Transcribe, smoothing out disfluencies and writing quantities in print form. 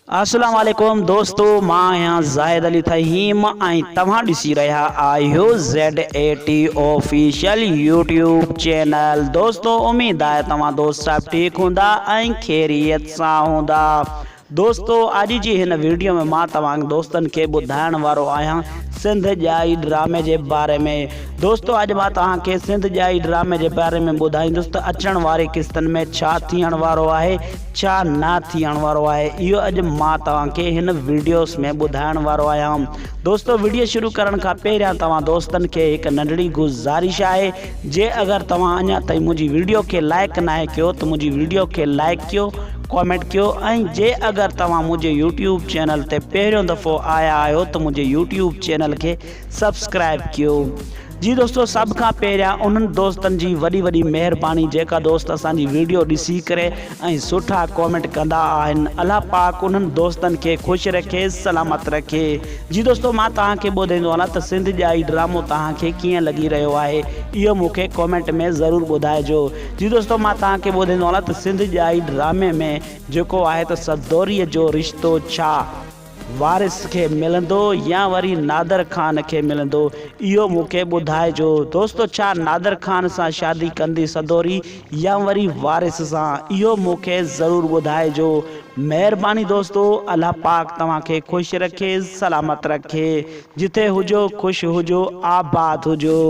السلام عليڪم دوستو مان آهيان زاهد علي ٿهيم ۽ توهان ڏسي رهيا آهيو Z A T official YouTube channel دوستو اميد آهي توهان دوست صاحب ٺيڪ هوندا ۽ خيريت سان هوندا دوستو اڄ جي هن ويڊيو ۾ مان توهان دوستن کي ٻڌائڻ وارو آهيان سنڌ ڄائي ڊرامي جي باري ۾ دوستو اڄ مان توهان کي سنڌ ڄائي ڊرامي جي باري ۾ ٻڌائيندس ته اچڻ واري قسطن ۾ ڇا ٿيڻ وارو آهي ڇا نه ٿيڻ وارو آهي اهو اڄ مان توهان کي هن وڊيوس ۾ ٻڌائڻ وارو آهيان دوستو وڊيو شروع ڪرڻ کان پهريان توهان دوستن کي هڪ ننڍڙي گذارش آهي جي اگر توهان اڃا تائين منهنجي وڊيو کي لائڪ ناهي ڪيو ته منهنجي وڊيو کي لائڪ ڪيو ڪامينٽ ڪيو ۽ جي اگر توهان منهنجي يوٽيوب چينل تي پهريون دفعو آيا آهيو ته منهنجي يوٽيوب چينل کي سبسڪرائب ڪيو جي دوستو سڀ کان پهريان انهن دوستن جي وڏي وڏي مهرباني جيڪا دوست اسان جي ويڊيو ڏسي ڪري ۽ سٺا ڪومينٽ ڪندا آهن الله پاڪ انهن دوستن کي خوش رکي سلامت رکي جي دوستو مان توهان کي ٻڌائيندو هلان ته سنڌ ڄائي ڊرامو توهان کي ڪيئن لڳي رهيو آهي اهو مون کي ڪومينٽ ۾ ضرور ٻڌائجو جي دوستو مان توهان کي ٻڌائيندو هلان ته سنڌ ڄائي ڊرامي ۾ جيڪو آهي ته سدوري جو رشتو ڇا وارث کي ملندو يا وري نادر خان کي ملندو اهو مون کي ٻڌائجو دوستو ڇا نادر خان سان شادي ڪندي سدوري يا وري وارث سان اهو مون کي ضرور ٻڌائجو مهرباني دوستو الله پاڪ توهان کي خوش رکي سلامت رکي جتي هجو خوش هجو آباد هجو.